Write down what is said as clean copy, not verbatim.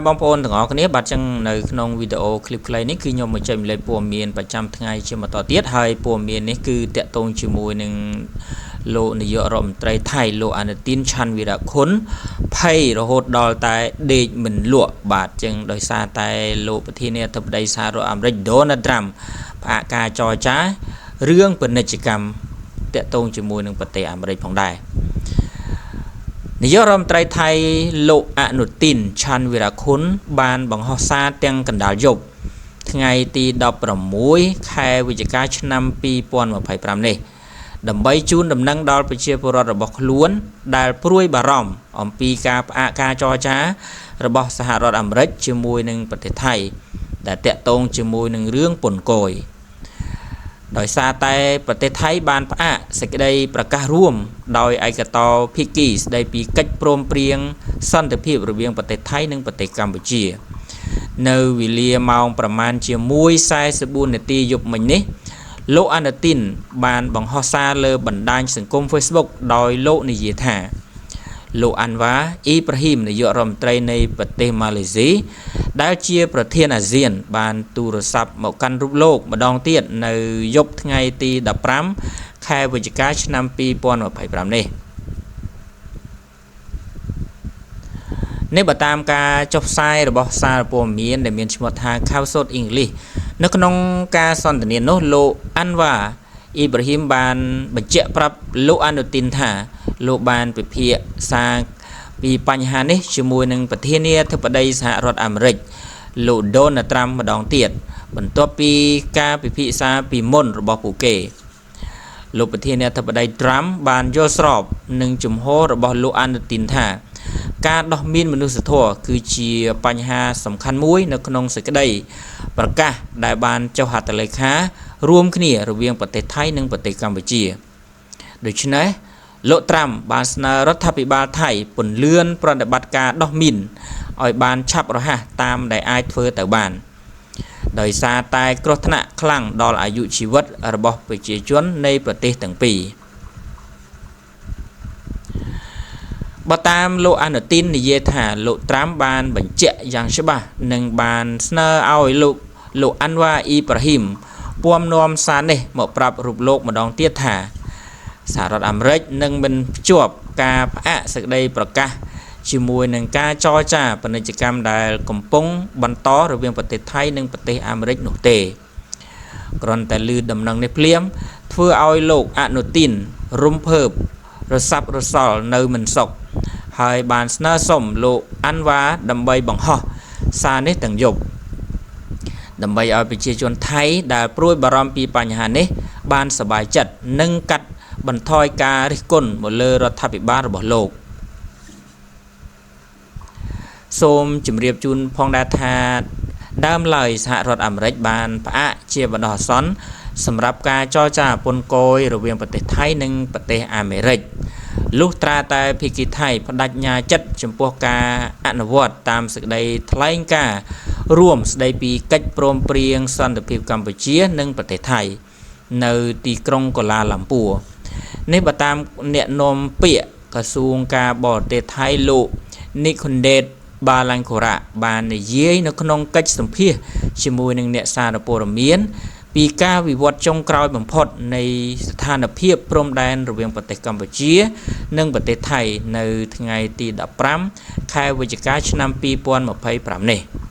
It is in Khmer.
បងប្អូនទាំងអស់គ្នាបាទចឹងនៅក្នុងវីដេអូឃ្លីបខ្លីនេះគឺខ្ញុំមកចែកម្លែកព័ត៌មានប្រចាំថ្ងៃជាបន្តទៀតហើយព័ត៌មាននេះគឺតាក់ទងជាមួយនឹងលោកនាយករដ្ឋមន្ត្រីថៃលោកអានុទីនឆាន់វីរៈខុនភ័យរហូតដល់តែដេកមិនលក់បាទចឹងដោយសារតែលោកប្រធានាធិបតីសហរដ្ឋអាមេរិក Donald Trump ផ្អាកការចរចារឿងពាណិជ្ជកម្មតាក់ទងជាមួយនឹងប្រទេសអាមេរិកផងដែរនាយករដ្ឋមន្ត្រីថៃលោកអនុទីនឆាន់វីរៈខុនបានបង្ហោះសារទាំងកណ្ដាលយប់ថ្ងៃទី16ខែវិច្ឆិកាឆ្នាំ2025នេះដើម្បីជូនដំណឹងដល់ប្រជាពលរដ្ឋរបស់ខ្លួនដែលព្រួយបារម្ភអំពីការផ្អាកការចរចារបស់សហរដ្ឋអាមេរិកជាមួយនឹងប្រទេសថៃដែលតាក់ទងជាមួយនឹងរឿងពន្ធគយដោយសារតែប្រទេសថៃបានផ្អាកសេចក្តីប្រកាសរួមដោយឯកតោភាគីស្តីពីកិច្ចព្រមព្រៀងសន្តិភាពរវាងប្រទេសថៃនិងប្រទេសកម្ពុជានៅវេលាម៉ោងប្រមាណជា 1:44 នាទីយប់មិញនេះលោកអានុទីនបានបង្ហោះសារលើបណ្ដាញសង្គម Facebook ដោយលោកនិយាយថាលោកអាន់វ៉ាអ៊ីប្រាហ៊ីមនាយករដ្ឋមន្ត្រីនៃប្រទេសម៉ាឡេស៊ីដែលជាប្រធានអាស៊ានបានទូរស័ព្ទមកកាន់រូបលោកម្ដងទៀតនៅយប់ថ្ងៃទី15ខែវិច្ឆិកាឆ្នាំ2025នេះនេះបើតាមការចុះផ្សាយរបស់សារព័ត៌មានដែលមានឈ្មោះថា Khaosod English នៅក្នុងការសន្ទនានោះលោកអាន់វ៉ាអ៊ីប្រាហ៊ីមបានបញ្ជាក់ប្រាប់លោកអានុទីនថាលោកបានពិភាក្សាពីបញ្ហានេះជាមួយនឹងប្រធានាធិបតីសហរដ្ឋអាមេរិកលោកដូណាល់ត្រាំម្ដងទៀតបន្ទាប់ពីការពិភាក្សាពីមុនរបស់ពួកគេលោកប្រធានាធិបតីត្រាំបានយល់ស្របនឹងជំហររបស់លោកអានុទីនថាការដោះមីនមនុស្សធម៌គឺជាបញ្ហាសំខាន់មួយនៅក្នុងសេចក្តីប្រកាសដែលបានចុះហត្ថលេខារួមគ្នារវាងប្រទេសថៃនិងប្រទេសកម្ពុជាដូច្នេះលោកត្រាំបានស្នើរដ្ឋាភិបាលថៃពន្លឿនប្រតិបត្តិការដោះមីនឲ្យបានឆាប់រហ័សតាមដែលអាចធ្វើទៅបានដោយសារតែគ្រោះថ្នាក់ខ្លាំងដល់អាយុជីវិតរបស់ប្រជាជននៃប្រទេសទាំងពីរបើតាមលោកអានុទីននិយាយថាលោកត្រាំបានបញ្ជាក់យ៉ាងច្បាស់និងបានស្នើឲ្យលោកអាន់វ៉ាអ៊ីប្រាហ៊ីមពំនាំសារនេះមកប្រាប់រូបលោកម្ដងទៀតថាសហរដ្ឋអាមេរិកនឹងមិនភ្ជាប់ការផ្អាកសេចក្តីប្រកាសជាមួយនឹងការចរចាពាណិជ្ជកម្មដែលកំពុងបន្តរវាងប្រទេសថៃនិងប្រទេសអាមេរិកនោះទេគ្រាន់តែឮដំណឹងនេះភ្លាមធ្វើឲ្យលោកអានុទីនរំភើបរសាប់រសល់នៅមិនសុខហើយបានស្នើសុំលោកអាន់វ៉ាដើម្បីបង្ហោះសារនេះទាំងយប់ដើម្បីឲ្យប្រជាជនថៃដែលព្រួយបារម្ភពីបញ្ហានេះបានសប្បាយចិត្តនិងកាត់បន្ថយការរិះគន់មកលើរដ្ឋាភិបាលរបស់លោកសូមជម្រាបជូនផងដែរថាដើមឡើយសហរដ្ឋអាមេរិកបានផ្អាកជាបណ្ដោះអាសន្នសម្រាប់ការចរចាពន្ធគយរវាងប្រទេសថៃនិងប្រទេសអាមេរិកលុះត្រាតែភាគីថៃបដិញ្ញាចិត្តចំពោះការអនុវត្តតាមសេចក្តីថ្លែងការណ៍រួមស្តីពីកិច្ចព្រមព្រៀងសន្តិភាពកម្ពុជានិងប្រទេសថៃនៅទីក្រុងកូឡាឡាំពួរនេះបើតាមអ្នកនាំពាក្យក្រសួងការបរទេសថៃលោកនីខុនដេតបាឡាំងខូរ៉ាបាននិយាយនៅក្នុងកិច្ចសម្ភាសជាមួយនឹងអ្នកសារព័ត៌មានពីការវិវត្តចុងក្រោយបំផុតនៃស្ថានភាពព្រំដែនរវាងប្រទេសកម្ពុជានិងប្រទេសថៃនៅថ្ងៃទី15ខែវិច្ឆិកាឆ្នាំ2025នេះ។